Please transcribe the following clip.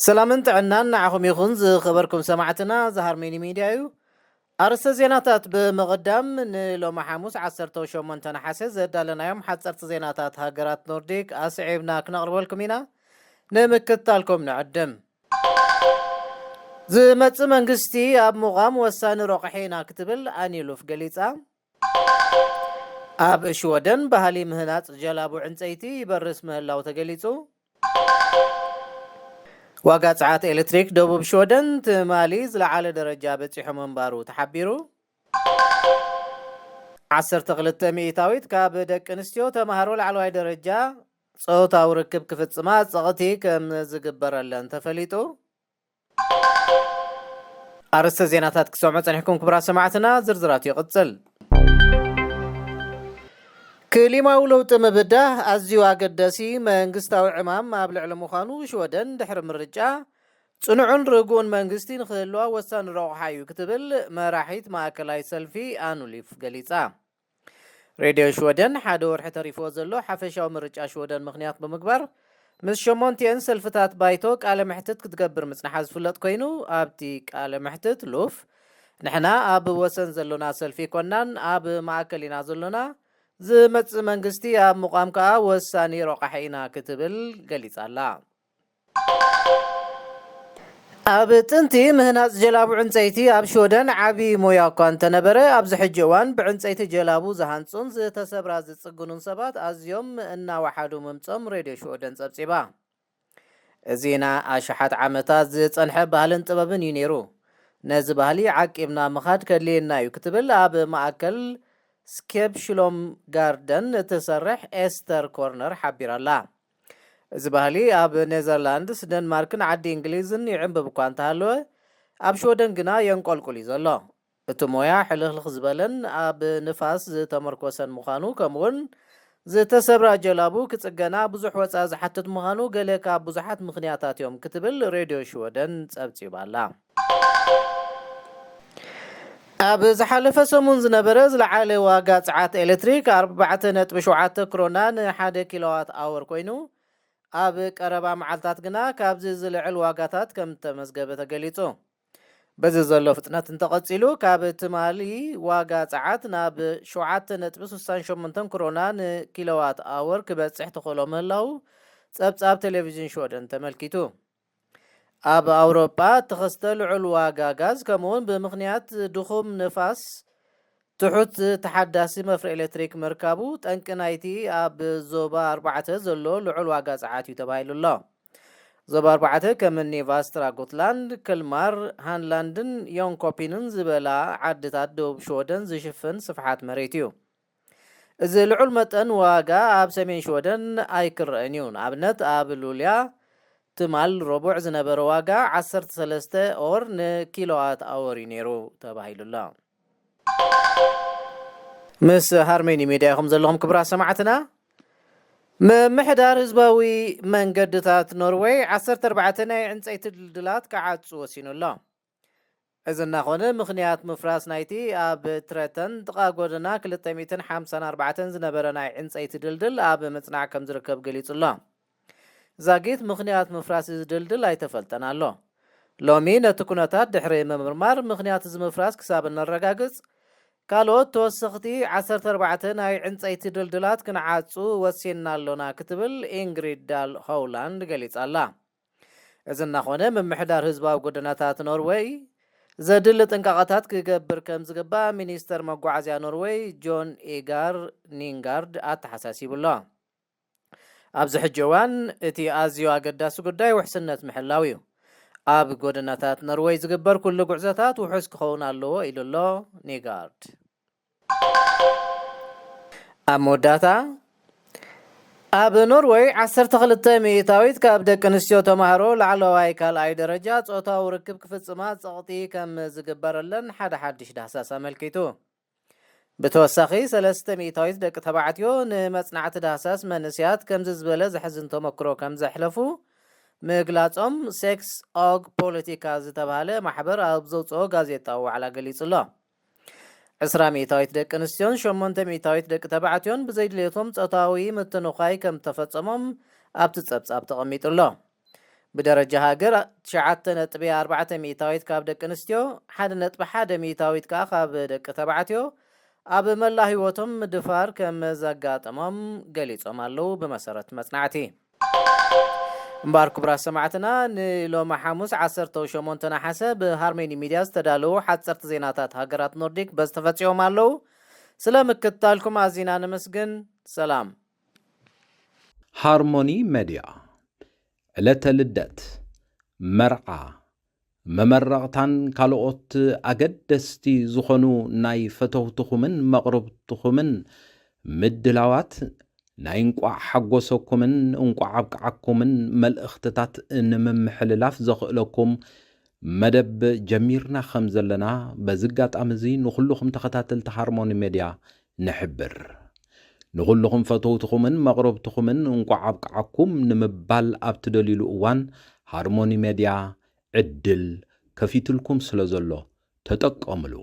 ሰላምን ጥዕናን ንዓኹም ይኹን ዝኸበርኩም ሰማዕትና፣ ዝሃርሜኒ ሚድያ እዩ። ኣርእስተ ዜናታት ብምቕዳም፣ ንሎሚ ሓሙስ ዓሰርተ ሸሞንተ ነሓሰ ዘዳለናዮም ሓጸርቲ ዜናታት ሃገራት ኖርዲክ ኣስዒብና ክነቕርበልኩም ኢና። ንምክትታልኩም ንዕድም። ዝመጽእ መንግስቲ ኣብ ምዃም ወሳኒ ረቑሒ ኢና ክትብል ኣኒሉፍ ገሊጻ። ኣብ ሽወደን ባህሊ ምህናጽ ጀላቡ ዕንጸይቲ ይበርስ ምህላው ተገሊጹ። ዋጋ ጸዓት ኤሌክትሪክ ደቡብ ሽወደን ትማሊ ዝለዓለ ደረጃ በጺሑ ምንባሩ ተሓቢሩ። ዓሰርተ ክልተ ሚእታዊት ካብ ደቂ ኣንስትዮ ተማሃሮ ላዕለዋይ ደረጃ ጾታዊ ርክብ ክፍጽማ ጸቕቲ ከም ዝግበረለን ተፈሊጡ። ኣርእስተ ዜናታት ክሰምዑ ጸኒሕኩም ክቡራት ሰማዕትና፣ ዝርዝራቱ ይቕጽል። ክሊማዊ ለውጢ ምብዳህ ኣዝዩ ኣገዳሲ መንግስታዊ ዕማም ኣብ ልዕሊ ምዃኑ ሽወደን ድሕሪ ምርጫ ጽኑዕን ርጉእን መንግስቲ ንክህልዋ ወሳኒ ረቑሓ እዩ ክትብል መራሒት ማእከላይ ሰልፊ ኣኑሊፍ ገሊጻ። ሬድዮ ሽወደን ሓደ ወርሒ ተሪፍዎ ዘሎ ሓፈሻዊ ምርጫ ሽወደን ምኽንያት ብምግባር ምስ ሸሞንቲአን ሰልፍታት ባይቶ ቃለ መሕትት ክትገብር ምጽንሓ ዝፍለጥ ኮይኑ፣ ኣብቲ ቃለ መሕትት ሉፍ ንሕና ኣብ ወሰን ዘሎና ሰልፊ ኮናን ኣብ ማእከል ኢና ዘሎና፣ ዝመጽእ መንግስቲ ኣብ ምቋም ከኣ ወሳኒ ረቋሒ ኢና ክትብል ገሊጻ ኣላ። ኣብ ጥንቲ ምህናጽ ጀላቡ ዕንጸይቲ ኣብ ሽወደን ዓቢ ሞያ እኳ እንተነበረ፣ ኣብዚ ሕጂ እዋን ብዕንጸይቲ ጀላቡ ዝሃንጹን ዝተሰብራ ዝጽግኑን ሰባት ኣዝዮም እናወሓዱ ምምጾም ሬድዮ ሽወደን ጸብጺባ። እዚ ንኣሽሓት ዓመታት ዝጸንሐ ባህልን ጥበብን እዩ ነይሩ። ነዚ ባህሊ ዓቂብና ምኻድ ከድልየና እዩ ክትብል ኣብ ማእከል ስኬፕሽሎም ጋርደን እትሰርሕ ኤስተር ኮርነር ሓቢራ ኣላ። እዚ ባህሊ ኣብ ኔዘርላንድስ፣ ደንማርክን ዓዲ እንግሊዝን ይዕምብብ እኳ እንተሃለወ፣ ኣብ ሽወደን ግና የንቆልቁል እዩ ዘሎ። እቲ ሞያ ሕልኽልኽ ዝበለን ኣብ ንፋስ ዝተመርኮሰን ምዃኑ፣ ከምኡውን ዝተሰብራ ጀላቡ ክጽገና ብዙሕ ወጻኢ ዝሓትት ምዃኑ ገለ ካብ ብዙሓት ምኽንያታት እዮም ክትብል ሬድዮ ሽወደን ጸብጺባ ኣላ። ኣብ ዝሓለፈ ሰሙን ዝነበረ ዝለዓለ ዋጋ ጸዓት ኤሌክትሪክ ኣርባዕተ ነጥቢ ሸውዓተ ክሮና ንሓደ ኪሎዋት ኣወር ኮይኑ፣ ኣብ ቀረባ መዓልታት ግና ካብዚ ዝልዕል ዋጋታት ከም እተመዝገበ ተገሊጹ። በዚ ዘሎ ፍጥነት እንተቐጺሉ፣ ካብ ትማሊ ዋጋ ጸዓት ናብ ሸውዓተ ነጥቢ ስሳን ሸሞንተን ክሮና ንኪሎዋት ኣወር ክበጽሕ ተኽእሎ ምህላዉ ጸብጻብ ቴሌቪዥን ሽወደን ተመልኪቱ። ኣብ ኣውሮጳ እተኸስተ ልዑል ዋጋ ጋዝ፣ ከምኡውን ብምኽንያት ድኹም ንፋስ ትሑት ተሓዳሲ መፍረ ኤሌክትሪክ ምርካቡ፣ ጠንቂ ናይቲ ኣብ ዞባ ኣርባዕተ ዘሎ ልዑል ዋጋ ጸዓት እዩ ተባሂሉ ኣሎ። ዞባ ኣርባዕተ ከም እኒ ቫስትራ ጎትላንድ፣ ክልማር፣ ሃንላንድን ዮንኮፒንን ዝበላ ዓድታት ደቡብ ሽወደን ዝሽፍን ስፍሓት መሬት እዩ። እዚ ልዑል መጠን ዋጋ ኣብ ሰሜን ሽወደን ኣይክረአን እዩ። ንኣብነት፣ ኣብ ሉልያ ትማል ረቡዕ ዝነበረ ዋጋ ዓሰርተ ሰለስተ ኦር ንኪሎዋት ኣወር እዩ ነይሩ ተባሂሉ ኣሎ። ምስ ሃርሜኒ ሚድያ ኢኹም ዘለኹም ክቡራት ሰማዕትና። ምምሕዳር ህዝባዊ መንገድታት ኖርወይ ዓሰርተ ኣርባዕተ ናይ ዕንጸይቲ ድልድላት ክዓጹ ወሲኑ ኣሎ። እዚ እናኾነ፣ ምኽንያት ምፍራስ ናይቲ ኣብ ትረተን ጥቓ ጎደና ክልተ ሚእትን ሓምሳን ኣርባዕተን ዝነበረ ናይ ዕንጸይቲ ድልድል ኣብ ምጽናዕ ከም ዝርከብ ገሊጹ ኣሎ። ዛጊት ምኽንያት ምፍራስ እዚ ድልድል ኣይተፈልጠን ኣሎ። ሎሚ ነቲ ኩነታት ድሕሪ ምምርማር፣ ምኽንያት እዚ ምፍራስ ክሳብ እነረጋግጽ፣ ካልኦት ተወሰኽቲ ዓሰርተ ኣርባዕተ ናይ ዕንጸይቲ ድልድላት ክንዓጹ ወሲንና ኣሎና ክትብል ኢንግሪድ ዳል ሆውላንድ ገሊጻ ኣላ። እዚ እናኾነ፣ ምምሕዳር ህዝባዊ ጎደናታት ኖርወይ ዘድሊ ጥንቃቐታት ክገብር ከም ዝግባእ ሚኒስተር መጓዓዝያ ኖርወይ ጆን ኢጋር ኒንጋርድ ኣተሓሳሲቡ ኣሎ። ኣብዚ ሕጂ እዋን እቲ ኣዝዩ ኣገዳሲ ጉዳይ ውሕስነት ምሕላው እዩ። ኣብ ጎደናታት ኖርወይ ዝግበር ኩሉ ጉዕዞታት ውሑስ ክኸውን ኣለዎ ኢሉ ኣሎ ኒጋርድ። ኣብ መወዳእታ፣ ኣብ ኖርወይ ዓሰርተ ክልተ ሚእታዊት ካብ ደቂ ኣንስትዮ ተማሃሮ ላዕለዋይ ካልኣይ ደረጃ ጾታዊ ርክብ ክፍጽማ ጸቕጢ ከም ዝግበረለን ሓደ ሓድሽ ዳህሳስ ኣመልኪቱ። ብተወሳኺ፣ ሰለስተ ሚእታዊት ደቂ ተባዕትዮ ንመጽናዕቲ ዳህሳስ መንእስያት ከምዚ ዝበለ ዘሕዝን ተመክሮ ከም ዘሕለፉ ምግላጾም ሴክስ ኦግ ፖለቲካ ዝተባህለ ማሕበር ኣብ ዘውጽኦ ጋዜጣዊ ዋዕላ ገሊጹ ኣሎ። ዕስራ ሚእታዊት ደቂ ኣንስትዮን ሸሞንተ ሚእታዊት ደቂ ተባዕትዮን ብዘይድልየቶም ጾታዊ ምትንዃይ ከም ተፈጸሞም ኣብቲ ጸብጻብ ተቐሚጡ ኣሎ። ብደረጃ ሃገር ትሽዓተ ነጥቢ ኣርባዕተ ሚእታዊት ካብ ደቂ ኣንስትዮ፣ ሓደ ነጥቢ ሓደ ሚእታዊት ከኣ ካብ ደቂ ተባዕትዮ ኣብ መላ ህይወቶም ምድፋር ከም ዘጋጠሞም ገሊጾም ኣለዉ። ብመሰረት መጽናዕቲ እምበኣር ክቡራት ሰማዕትና፣ ንሎሚ ሓሙስ ዓሰርተ ሸሞንተ ነሓሰ ብሃርሞኒ ሚድያ ዝተዳለዉ ሓጸርቲ ዜናታት ሃገራት ኖርዲክ በዚ ተፈጺሞም ኣለዉ። ስለ ምክትታልኩም ኣዚና ነመስግን። ሰላም። ሃርሞኒ መድያ፣ ዕለተ ልደት፣ መርዓ፣ መመረቕታን ካልኦት ኣገደስቲ ዝኾኑ ናይ ፈተውትኹምን መቕርብትኹምን ምድላዋት ናይ እንቋዕ ሓጎሰኩምን እንቋዕ ኣብቅዓኩምን መልእኽትታት ንምምሕልላፍ ዘኽእለኩም መደብ ጀሚርና ከም ዘለና በዚ ኣጋጣሚ እዚ ንኹልኹም ተኸታተልቲ ሃርሞኒ ሜድያ ንሕብር። ንኹልኹም ፈተውትኹምን መቕረብትኹምን እንቋዕ ኣብቅዓኩም ንምባል ኣብ ትደልዩሉ እዋን ሃርሞኒ ሜድያ ዕድል ከፊትልኩም ስለ ዘሎ ተጠቀምሉ።